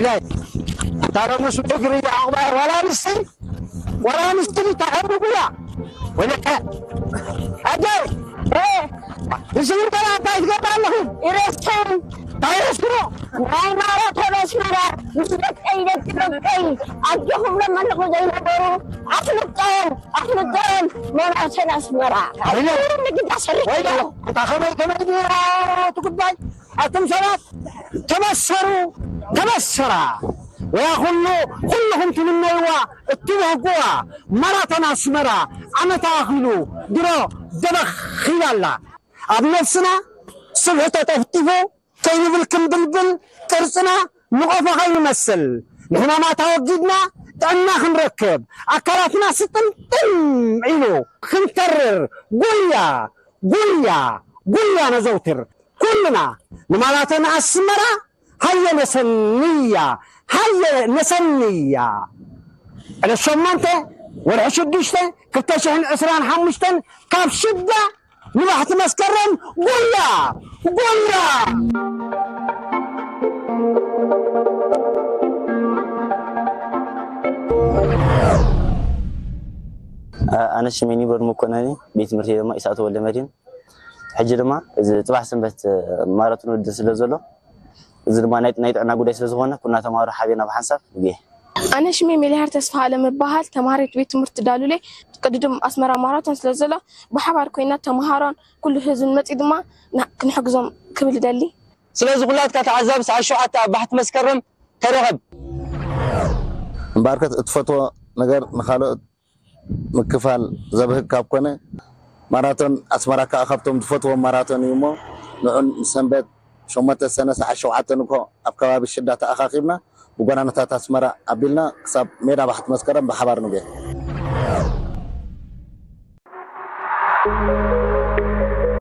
لا. ترى مش بكري يا عقبة ولا نسي، ولا نسي تعبوا بلا. ولك أجل. إيه. نسي ترى تايز قبل لهم. إرسل. تايز كرو. ናይ ማራቶን ኣስመራ ምስ ደቀይ ደቂ ደቀይ ኣጆኹም ለመንኹ ዘይነበሩ ኣፍልጦም ኣፍልጦም ማራቶን ኣስመራ ንግዳ ሰርሕ ወይዳ። እንታ ኸመይ ከመይ ትጉዳይ ኣቱም ሰባት ተበሰሩ ተበሰራ ወያ ኩሉ ኩልኹም ትምነይዋ እትብህግዋ ማራቶን ኣስመራ ዓመታ ኣኺሉ ድሮ ደበኺላ ኣላ። ኣብ ነብስና ስብሒ ተጠፍጢፉ ከይንብል ክንብልብል ቅርጽና ንቆፎ ከይንመስል ንሕማማት ኣወጊድና ጥዕና ክንረክብ ኣካላትና ስጥምጥም ኢሉ ክንተርር ጉያ ጉያ ጉያ ነዘውትር ኩልና ንማራቶን ኣስመራ ሃየ ነሰንያ ሃየ ነሰንያ ዕለት ሸሞንተ ወርሒ ሽዱሽተ ክልተ ሽሕን ዕስራን ሓሙሽተን ካብ ሽዳ ንባሕቲ መስከረም ጉያ ጉያ ኣነ ሽመይ ኒበር መኮነኒ ቤት ትምህርቲ ድማ ኢሳቱ ወልደ መድህን ሕጂ ድማ እዚ ፅባሕ ሰንበት ማራቶን ውድድር ስለ ዘሎ እዚ ድማ ናይ ናይ ጥዕና ጉዳይ ስለ ዝኾነ ኩና ተማሃሮ ሓቢርና ብሓንሳብ ንጉየ። ኣነ ሽመይ ሜልያር ተስፋ ኣለም እበሃል ተማሃሪት ቤት ትምህርቲ ዳሉሌ ቅድድም ኣስመራ ማራቶን ስለ ዘሎ ብሓባር ኮይና ተምሃሮን ኩሉ ህዝብን መፂኡ ድማ ና- ክንሕግዞም ክብል እደሊ። ስለዚ ኩላትካ ተዓዛቢ ሰዓት ሸውዓተ ኣብ ባሕቲ መስከረም ተረኸብ። እምበኣርከስ እትፈትዎ ነገር ንኻልኦት ምክፋል ዘብህግ ካብ ኮነ ማራቶን ኣስመራ ከዓ ካብቶም ዝፈትዎም ማራቶን እዩ እሞ ንዑ ንሰንበት ሸሞንተ ሰነ ሰዓት ሸውዓተ ንግሆ ኣብ ከባቢ ሽዳ ተኣኻኺብና ብጎናነታት ኣስመራ ኣቢልና ክሳብ ሜዳ ባሕቲ መስከረም ብሓባር ንጉየ።